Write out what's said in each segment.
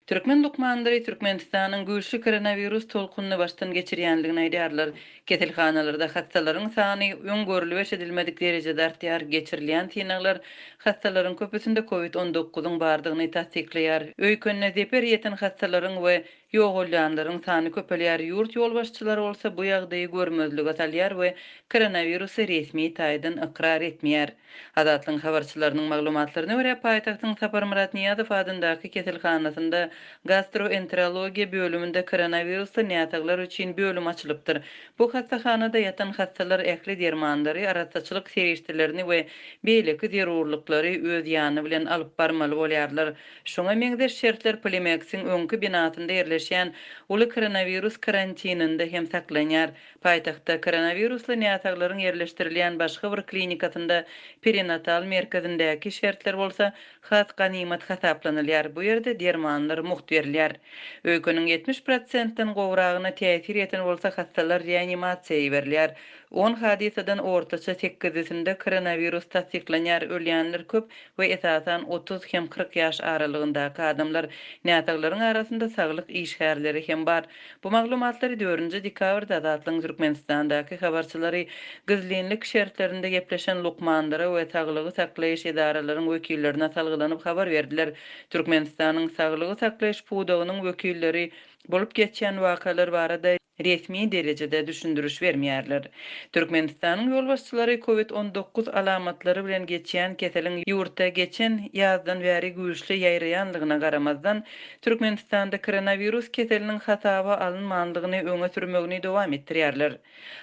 Türkmen lukmanlary Türkmenistanyň güýçli koronawirus tolkunyny başdan geçirýändigini aýdýarlar. Keselhanalarda hassalaryň sany öň görlüp-eşidilmedik derejede artýar, geçirilýän synaglar hassalaryň köpüsinde covid on dokuzyň bardygyny tassyklaýar. Öýkenine zeper ýeten hassalaryň we ýogalýanlaryň sany köpelýär, ýurt ýolbaşçylary bolsa bu ýagdaýy görmezlige salýar we koronawirusy resmi taýdan ykrar etmeýär. Azatlygyň habarçylarynyň maglumatlaryna görä, paýtagtyň Saparmyrat Nyýazow adyndaky keselhanasynda gastroenterologiýa bölüminde koronawirusly näsaglar üçin bölüm açylypdyr. Bu hassahanada ýatan hassalar ähli dermanlary, arassaçylyk serişdelerini we beýleki zerurlyklary öz ýany bilen alyp barmaly bolýarlar. Şuňa meňzeş şertler Polimeksiň öňki binasynda ýerleşýän uly koronawirus karantininde hem saklanýar. Paýtagtda koronawirusly näsaglaryň ýerleşdirilýän başga bir klinikasynda perinatal merkezindäki şertler bolsa has ganymat hasaplanylýar, bu ýerde dermanlar mugt berilýär. Öýkeniň 70 prosentden gowragyna täsir ýeten bolsa hassalar reanimasiýa iberilýär. On hadysadan ortaça sekizisinde koronawirus tassyklanýar, ölýänler köp we esasan 30 hem 40 ýaş aralygyndaky adamlar. Näsaglaryň arasynda saglyk işgärleri hem bar. Bu maglumatlary dördünji dekabrda Azatlygyň Türkmenistandaky habarçylary gizlinlik şertlerinde gepleşen lukmanlara we saglygy saklaýyş edaralaryň wekillerine salgylanyp habar berdiler. Türkmenistanyň saglygy saklaýyş pudagynyň wekilleri bolup geçýän wakalar barada resmi derejede düşündiriş bermeýärler. Türkmenistanyň ýolbaşçylary covid 19 alamatlary bilen geçýän keseliň ýurtda geçen ýazdan bäri güýçli ýaýraýanlygyna garamazdan, Türkmenistanda koronawirus keseliniň hasaba alynmandygyny öňe sürmegini dowam etdirýärler.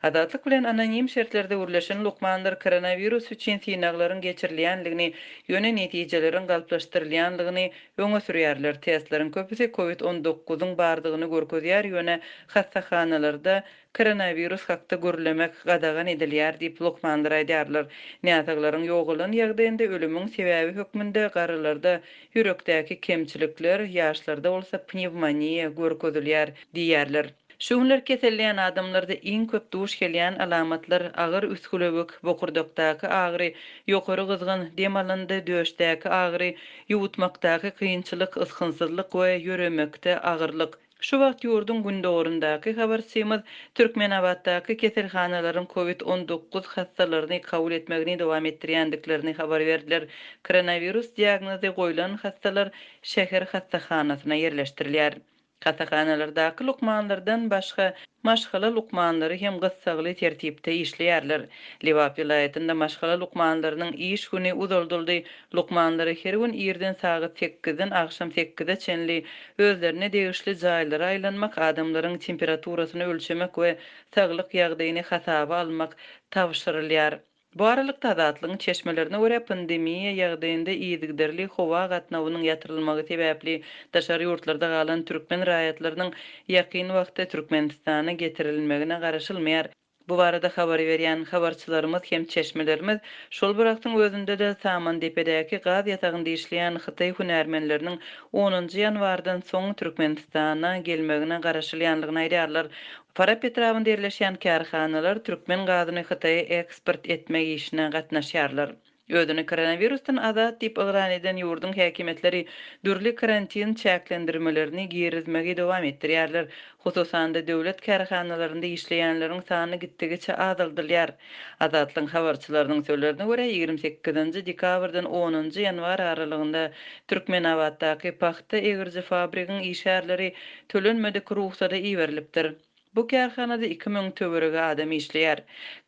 Azatlyk bilen anonim şertlerde gürleşen lukmanlar koronawirus üçin synaglaryň geçirilýändigini, ýöne netijeleriň galplaşdyrylýandygyny öňe sürýärler. Testleriň köpüsi covid 19-yň bardygyny görkezýär, ýöne hassahanalarda koronawirus hakda gürlemek gadagan edilýär diýip, lukmanlar aýdýarlar. Näsaglaryň ýogalan ýagdaýynda ölümiň sebäbi hökmünde garrylarda ýürekdäki kemçilikler, ýaşlarda bolsa pnewmoniýa görkezilýär diýýärler. Şu günler keselleýän adamlarda iň köp duş gelýän alamatlar agyr üsgülewük, bokurdakdaky agyry, ýokary gyzgyn, dem alanda döşdäki agyry, ýuwutmakdaky kynçylyk, ysgynsyzlyk we ýöremekde agyrlyk. Şu wagt ýurduň gündogaryndaky habarçymyz Türkmenabatdaky keselhanalaryň covid 19 hassalaryny kabul etmegini dowam etdirýändiklerini habar berdiler. Koronawirus diagnozy goýlan hassalar şäher hassahanasyna ýerleşdirilýär. Hassahanalardaky lukmanlardan başga, maşgala lukmanlary hem gyssagly tertipde işleýärler. Lebap welaýatynda maşgala lukmanlarynyň iş güni uzaldyldy. Lukmanlara her gün irden sagat sekizden agşam sekize çenli özlerine degişli jaýlara aýlanmak, adamlaryň temperaturasyny ölçemek we saglyk ýagdaýyny hasaba almak tabşyrylýar. Bu aralykda, Azatlygyň çeşmelerine görä, pandemiýa ýagdaýynda yzygiderli howa gatnawynyň ýatyrylmagy sebäpli daşary ýurtlarda galan türkmen raýatlarynyň ýakyn wagtda Türkmenistana getirilmegine garaşylmaýar. Bu barada habar berýän habarçylarymyz hem çeşmelerimiz şol bir wagtyň özünde-de Samandepedäki gaz ýatagynda işleýän hytaý hünärmenleriniň onunjy ýanwardan soň Türkmenistana gelmegine garaşylýandygyny aýdýarlar. Farap etrabynda ýerleşýän kärhanalar türkmen gazyny Hytaýa eksport etmek işine gatnaşýarlar. Özüni koronawirusdan azat diýip yglan eden ýurduň häkimiýetleri dürli karantin çäklendirmelerini girizmegi dowam etdirýärler. Hususan-da, döwlet kärhanalarynda işleýänleriň sany gitdigiçe azaldylýar. Azatlygyň habarçylarynyň sözlerine görä, 28-nji dekabrdan onunjy ýanwar aralygynda Türkmenabatdaky pagta egiriji fabrigiň işgärleri tölenmedik rugsada iberilipdir. Bu kärhanada 2000 töweregi adam işleýär.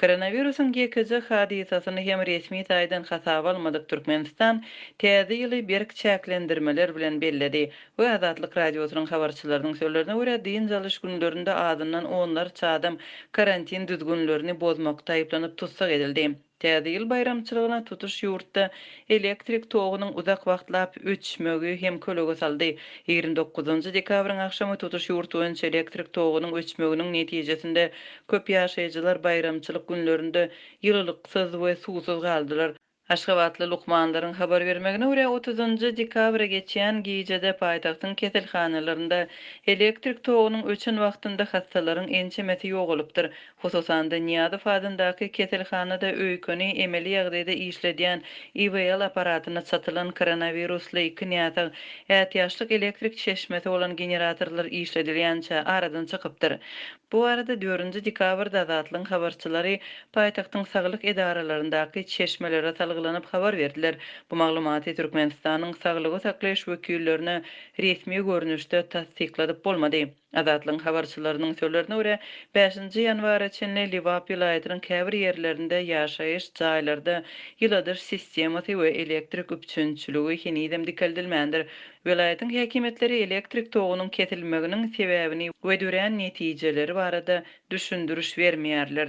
Koronawirusyň ýekeje hadysasyny hem resmi taýdan hasaba almadyk Türkmenistan Täze ýyly berk çäklendirmeler bilen belledi we Azatlyk Radiosynyň habarçylarynyň sözlerine görä, dynç alyş günlerinde azyndan onlarça adam karantin düzgünlerini bozmakda aýyplanyp tussag edildi. Täze ýyl baýramçylygyna tutuş ýurtda elektrik togunyň uzak wagtlap öçmegi hem kölege saldy. 29-njy dekabryň agşamy tutuş ýurt boýunça elektrik togunyň öçmeginiň netijesinde köp ýaşaýjylar baýramçylyk günlerinde ýylylyksyz we suwsuz galdylar. Aşgabatly lukmanlaryň habar bermegine görä, otuzynjy dekabra geçýän gijede paýtagtyň keselhanalarynda elektrik togunyň öçen wagtynda hassalaryň ençemesi ýogalypdyr. Hususan-da, Nyýazow adyndaky keselhanada öýkeni emeli ýagdaýda işledýän IWL apparatyna çatylan koronawirusly iki näsag ätiýaçlyk elektrik çeşmesi bolan generatorlar işledilýänçä aradan çykypdyr. Bu barada dördünji dekabrda Azatlygyň habarçylary paýtagtyň saglyk edaralaryndaky çeşmelere salgylanyp habar berdiler. Bu maglumaty Türkmenistanyň saglygy saklaýyş wekillerine resmi görnüşde tassykladyp bolmady. Azatlygyň habarçylarynyň sözlerine görä, bäşinji ýanwara çenli Lebap welaýatynyň käbir ýerlerinde ýaşaýyş jaýlarda ýyladyş sistemasy we elektrik üpjünçiligi henizem dikeldilmändir. Welaýatyň häkimiýetleri elektrik togunyň kesilmeginiň sebäbini we dörän netijeleri barada düşündiriş bermeýärler.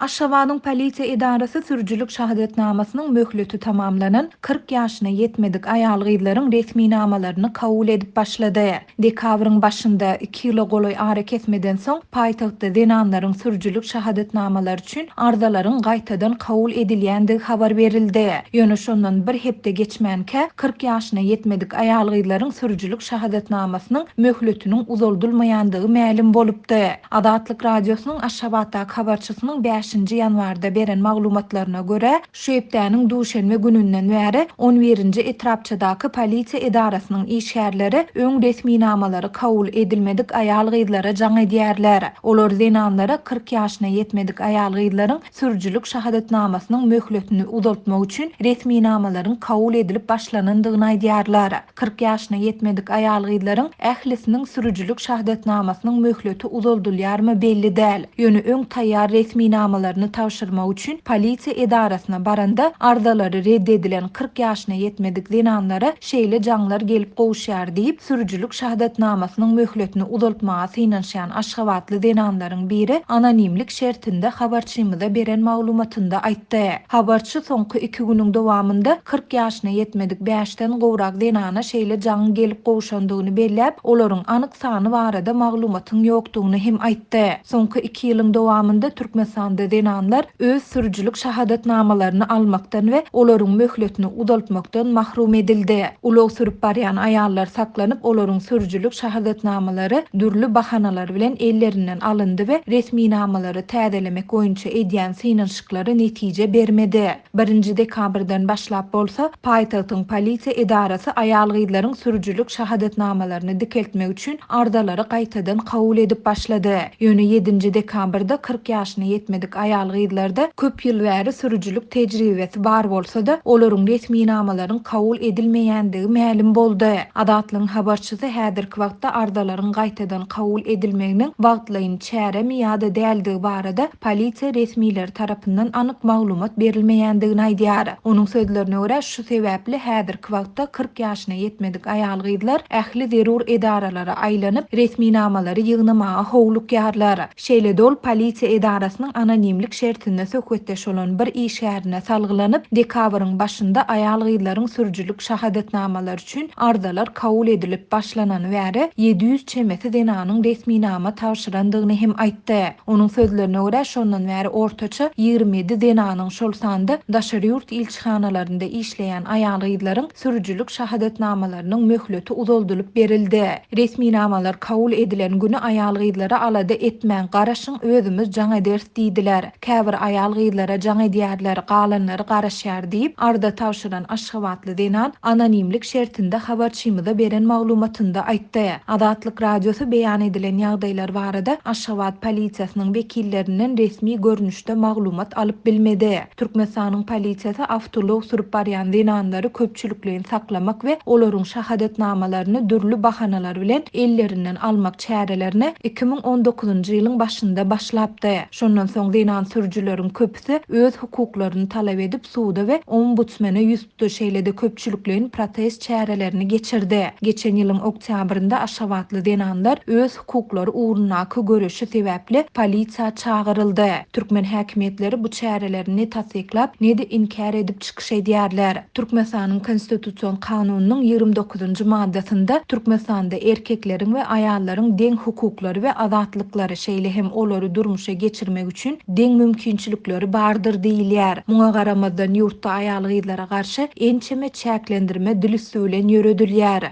Aşgabadyň polisiýa edarasy sürüjilik şahadatnamasynyň möhleti tamamlanan 40 ýaşyna ýetmedik aýal-gyzlaryň resminamalaryny kabul edip başlady. Dekabryň başynda, iki ýyla golaý arakesmeden soň, paýtagtda zenanlaryň sürüjilik şahadatnamalary üçin arzalaryň gaýtadan kabul edilýändigi habar berildi. Ýöne şondan bir hepde geçmänkä, 40 ýaşyna ýetmedik aýal-gyzlaryň sürüjilik şahadatnamasynyň möhletiniň uzaldylmaýandygy mälim bolupdy. Azatlyk Radiosynyň Aşgabatdaky habarçysynyň bäşinji ýanwarda beren maglumatlaryna görä, Şu hepdäniň duşenbe gününden bäri on birinji etrapçadaky polisiýa edarasynyň işgärleri öň resminamalary kabul edilmedik aýal-gyzlara jaň edýärler. Olar zenanlara 40 ýaşyna ýetmedik aýal-gyzlaryň sürüjilik şahadatnamasynyň möhletini uzaltmak üçin resminamalaryň kabul edilip başlanandygyny aýdýarlar. 40 ýaşyna ýetmedik aýal-gyzlaryň ählisiniň sürüjilik şahadatnamasynyň möhleti uzaldylýarmy belli däl. Ýöne öň taýýar resminamalaryny tabşyrmak üçin polisiýa edarasyna baranda arzalary red edilen 40 ýaşyna ýetmedik zenanlara şeýle jaňlar gelip gowuşýar diýip, sürüjilik şahadatnamasynyň möhletini uzaltmaga synanyşýan aşgabatly zenanlaryň biri anonimlik şertinde habarçymyza beren maglumatynda aýtdy. Habarçy soňky iki günüň dowamynda 40 ýaşyna ýetmedik bäşden gowrak zenana şeýle jaňyň gelip gowşandygyny belläp, olaryň anyk sany barada maglumatyň ýokdugyny hem aýtdy. Soňky iki ýylyň dowamynda Türkmenistanda zenanlar öz sürüjilik şahadatnamalaryny almakdan we olaryň möhletini uzaltmakdan mahrum edildi. Ulag sürüp barýan aýallar saklanyp, olaryň sürüjilik şahadatnamalary dürli bahanalar bilen ellerinden alyndy we resminamalary täzelemek boýunça edýän synanyşyklary netije bermedi. Birinji dekabrdan başlap bolsa, paýtagtyň polisiýa edarasy aýal-gyzlaryň sürüjilik şahadatnamalaryny dikeltmek üçin arzalary gaýtadan kabul edip başlady. Ýöne ýedinji dekabrda 40 ýaşyna ýetmedik aýal-gyzlarda köp ýyl bäri sürüjilik tejribesi bar bolsa-da, olaryň resminamalaryň kabul edilmeýändigi mälim boldy. Azatlygyň habarçysy häzirki wagtda arzalaryň gaýtadan kabul edilmeginiň wagtlaýyn çäremi ýa-da däldigi barada polisiýa resmileri tarapyndan anyk maglumat berilmeýändigini aýdýar. Onuň sözlerine görä, şu sebäpli häzirki wagtda 40 ýaşyna ýetmedik aýal-gyzlar ähli zerur edaralara aýlanyp, resminamalary ýygnamaga howlukýarlar. Şeýle-de ol polisiýa edarasynyň anonimlik şertinde söhbetdeş bolan bir işgärine salgylanyp, dekabryň başynda aýal-gyzlaryň sürüjilik şahadatnamalary üçin arzalar kabul edilip başlanany bäri 700 çemesi zenanyň resminama tabşyrandygyny hem aýtdy. Onuň sözlerine görä, şondan bäri ortaça 27 zenanyň, şol sanda daşary ýurt ilçihanalarynda işleýän aýal-gyzlaryň sürüjilik şahadatnamalarynyň möhleti uzaldylyp berildi. Resminamalar kabul edilen güni aýal-gyzlara alada etmäň, garaşyň, özümiz jaň ederis diýdiler. Käbir aýal-gyzlara jaň edýärler, galanlary garaşýar diýip, arza tabşyran aşgabatly zenan anonimlik şertinde habarçymyza beren maglumatynda aýtdy. Azatlyk Radiosy beýan edilen ýagdaýlar barada Aşgabat polisiýasynyň wekillerinden resmi görnüşde maglumat alyp bilmedi. Türkmenistanyň polisiýasy awtoulag sürüp barýan zenanlary köpçülikleýin saklamak we olaryň şahadatnamalaryny dürli bahanalar bilen ellerinden almak çärelerine 2019-njy ýylyň başynda başlapdy. Şondan soň zenan sürüjileriň köpüsi öz hukuklaryny talap edip suda we ombudsmene ýüz tutdy, şeýle-de köpçülikleýin protest çärelerini geçirdi. Geçen ýylyň oktýabrynda aşgabatly zenanlar öz hukuklary ugrundaky göreşi sebäpli polisiýa çagyryldy. Türkmen häkimiýetleri bu çäreleri ne tassyklap, ne-de inkär edip çykyş edýärler. Türkmenistanyň Konstitusion kanunynyň 29-njy maddasynda Türkmenistanda erkekleriň we aýallaryň deň hukuklary we azatlyklary, şeýle hem olary durmuşa geçirmek üçin. deň mümkinçilikleri bardyr diýilýär. Muňa garamazdan, ýurtda aýal-gyzlara garşy ençeme çäklendirme dil üsti bilen ýöredilýär.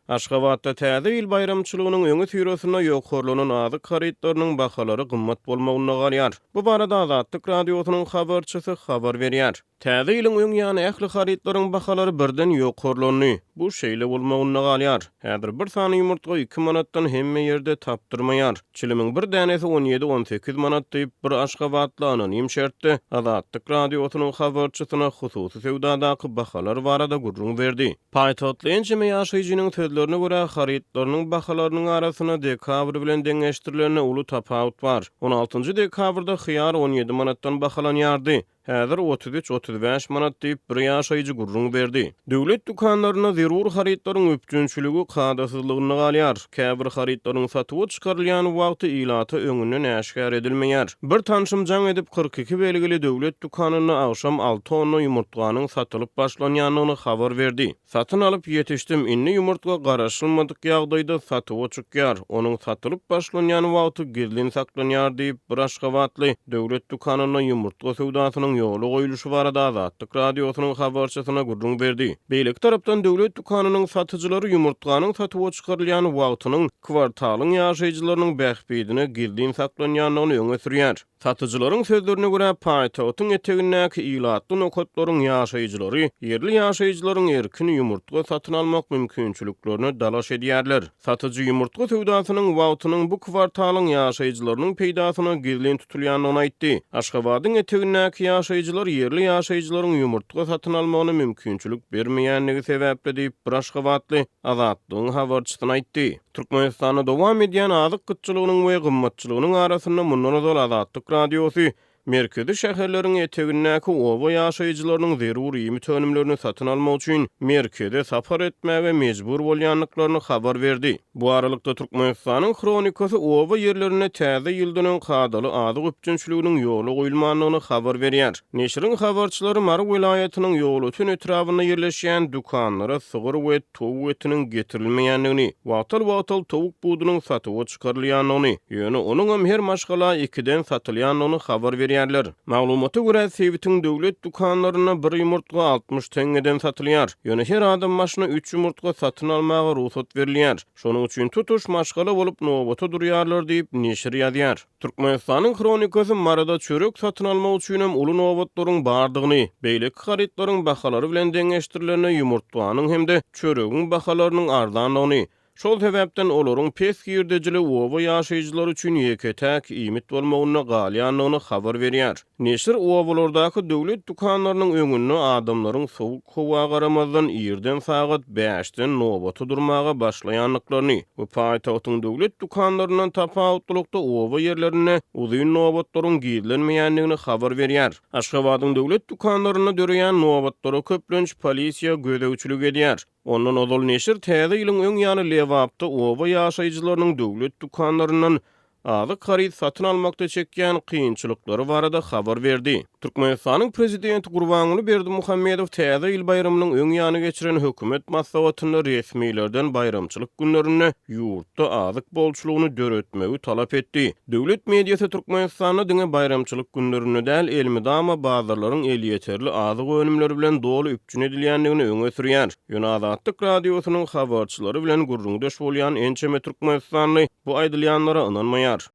Aşgabatda Täze ýyl baýramçylygynyň öňüsyrasynda ýokarlanan azyk harytlarynyň bahalary gymmat bolmagynda galýar. Bu barada Azatlyk Radiosynyň habarçysy habar berýär. Täze ýylyň öň ýany ähli harytlaryň bahalary birden ýokarlandy. Bu şeýle bolmagynda galýar. Häzir bir sany ýumurtga iki manatdan hemme ýerde tapdyrmaýar. Çilimiň bir dänesi on ýedi-on sekiz manat diýip, bir aşgabatly anonim şertde Azatlyk Radiosynyň habarçysyna hususy söwdadaky bahalar barada gürrüň berdi. Paýtagtly ençeme ýaşaýjynyň sözlerine görä, harytlarynyň bahalarynyň arasynda dekabr bilen deňeşdirilende uly tapawut bar. On altynjy dekabrda hyýar on ýedi manatdan bahalanýardy. Häzir 33, 35 manat diýip, bir ýaşaýjy gürrüň berdi. Döwlet dükanlarynda zerur harytlaryň üpjünçiligi kadasyzlygynda galýar. Käbir harytlaryň satuwa çykarylýan wagty ilata öňünden äşgär edilmeýär. Bir tanşym jaň edip, 42 belgili döwlet dükanynda agşam alty tonna ýumurtganyň satylyp başlanýandygyny habar berdi. Satyn alyp ýetişdim, indi ýumurtga garaşylmadyk ýagdaýda satuwa çykýar, onuň satylyp başlanýan wagty gizlin saklanýar diýip, bir aşgabatly döwlet dükanynda ýumurtga söwdasynyň ýola goýulyşy barada Azatlyk Radiosynyň habarçysyna gürrüň berdi. Beýleki tarapdan, döwlet dükanynyň satyjylary ýumurtganyň satuwa çykarylýan wagtynyň kwartalyň ýaşaýjylarynyň bähbidine gizlin saklanýandygyny öňe sürýär. Satyjylaryň sözlerine görä, paýtagtyň etegindäki ilatly nokatlaryň ýaşaýjylary ýerli ýaşaýjylaryň erkin ýumurtga satyn almak mümkinçiliklerine dalaş edýärler. Satyjy ýumurtga söwdasynyň wagtynyň bu kwartalyň ýaşaýjylarynyň peýdasyna gizlin tutulýandygyny aýtdy. Aşgabadyň etegindäki ýaşaýjylar ýerli ýaşaýjylaryň ýumurtga satyn almagyna mümkinçilik bermeýändigi sebäpli diýip, bir aşgabatly Azatlygyň habarçysyna aýtdy. Türkmenistanda dowam edýän azyk gytçylygynyň we gymmatçylygynyň arasynda mundan ozal Azatlyk Radiosy merkezi şäherleriň etegindäki oba ýaşaýjylarynyň zerur iýmit önümlerini satyn almak üçin merkeze sapar etmäge mejbur bolýandyklaryny habar berdi. Bu aralykda, Türkmenistanyň Hronikasy oba ýerlerinde täze ýyldan öň kadaly azyk üpjünçiliginiň ýola goýulmandygyny habar berýär. Neşiriň habarçylary Mary welaýatynyň Ýolöten etrabynda ýerleşýän dükanlara sygyr we towuk etiniň getirilmeýändigini, wagtal-wagtal towuk budunyň satuwa çykarylýandygyny, ýöne onuňam her maşgala ikiden satylýandygyny habar berýärler. Maglumata görä, sebitiň döwlet dükanlarynda bir ýumurtga 60 teňňeden satylýar. Ýöne her adam başyna üç ýumurtga satyn almaga rugsat berilýär. Şonuň üçin tutuş maşgala bolup nobata durýarlar diýip, neşir ýazýar. Türkmenistanyň Hronikasy Maryda çörek satyn almak üçinem uly nobatlaryň bardygyny, beýleki harytlaryň bahalary bilen deňeşdirilende ýumurtganyň hem-de çöregiň bahalarynyň arzandygyny, şol sebäpden olaryň pes girdejili oba ýaşaýjylary üçin ýeke-täk iýmit bolmagynda galýandygyny habar berýär. Neşir obalardaky döwlet dükanlarynyň öňünde adamlaryň sowuk howa garamazdan irden sagat bäşden nobata durmaga başlaýandyklaryny we paýtagtyň döwlet dükanlaryndan tapawutlylykda oba ýerlerinde uzyn nobatlaryň gizlenmeýändigini habar berýär. Aşgabadyň döwlet dükanlarynda döreýän nobatlara köplenç polisiýa gözegçilik edýär. Ondan ozal neşir Täze ýylyň öň ýany Lebapda oba ýaşaýjylarynyň döwlet dükanlaryndan azyk haryt satyn almakda çekýän kynçylyklary barada habar berdi. Türkmenistanyň Prezidenti Gurbanguly Berdimuhamedow Täze ýyl baýramynyň öň ýany geçiren hökümet maslahatynda resmilerden baýramçylyk günlerinde ýurtda azyk bolçulygyny döretmegi talap etdi. Döwlet mediasy Türkmenistanda diňe baýramçylyk günlerinde däl, elmydama bazarlaryň elýeterli azyk önümleri bilen doly üpjün edilýändigini öňe sürýär. Ýöne Azatlyk Radiosynyň habarçylary bilen gürrüňdeş bolýan ençeme türkmenistanly bu aýdylýanlara ynanmaýar.